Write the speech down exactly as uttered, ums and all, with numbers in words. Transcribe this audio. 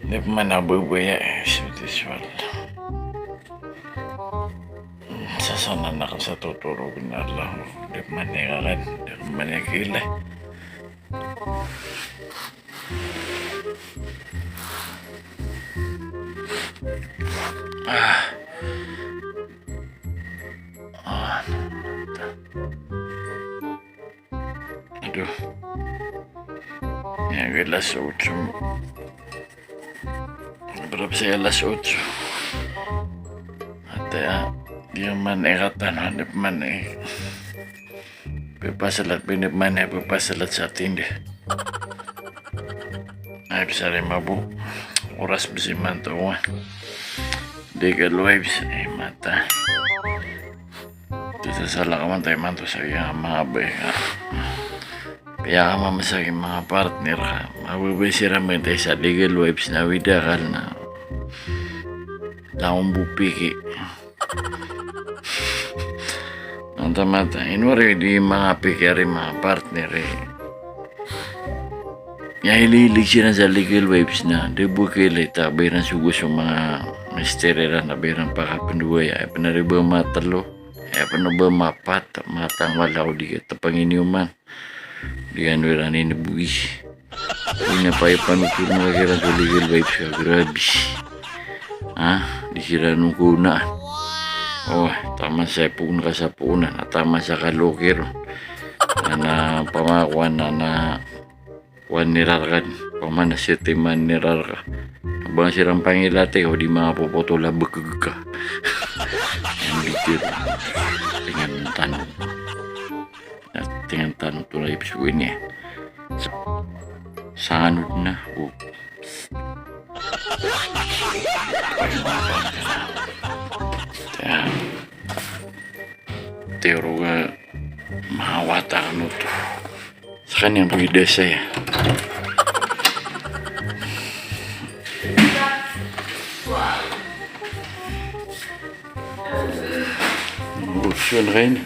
Di pman a babaya, eh, so this one. Sasanan akn sa totorogn a Allah, di pman i kakan, di pman i kila. Ah. Ah. Aduh. Aya gay alas otso. Berapa saya alas otso? Ata, ah, di man i katan, di man i. Pipaslat, pini man i pipaslat sa tindi. Ay, bisa rin mabo. Oras bisa imanto, ah. Legal Wipes, ay, mata. Tig sa salakaw man taw imanto sa giyangkai a manga bai ka. Piyakamamasakit a manga partner ka. Mababaya siran man taw sa Legal Wipes na widakal na. Taw bo piki. Mata, mata. Ino ari di manga piki ari manga partner, eh. Aya ililig siran sa Legal Wipes na, di bo kila i ta ba iran sogo so manga mister iran na ba iran pakapndowaya, aya pn ari ba matlo, aya pn ba mapat, matang wala o di ka tpangini oman. Di ano iran ini bogi. Ino pa i panotoron ka kiran so Legal Wipes ka, grabe. Ah, di siran on kona. Oh, taman sa ipon ka sa ponan, taman sa kaloker. Ana pamakowan, ana Wan ni rarkan, pamana setiman ni rarka. Abang siran pangilati, o di manga popotol a bkg ka. Ang bitir. Tingan tano. Tingan tano to na ipis ko ini. Sa-, sanod na. O. Tiyaro ka manga wata kano to. Skaniyan bo i da saya. Opsyon kain.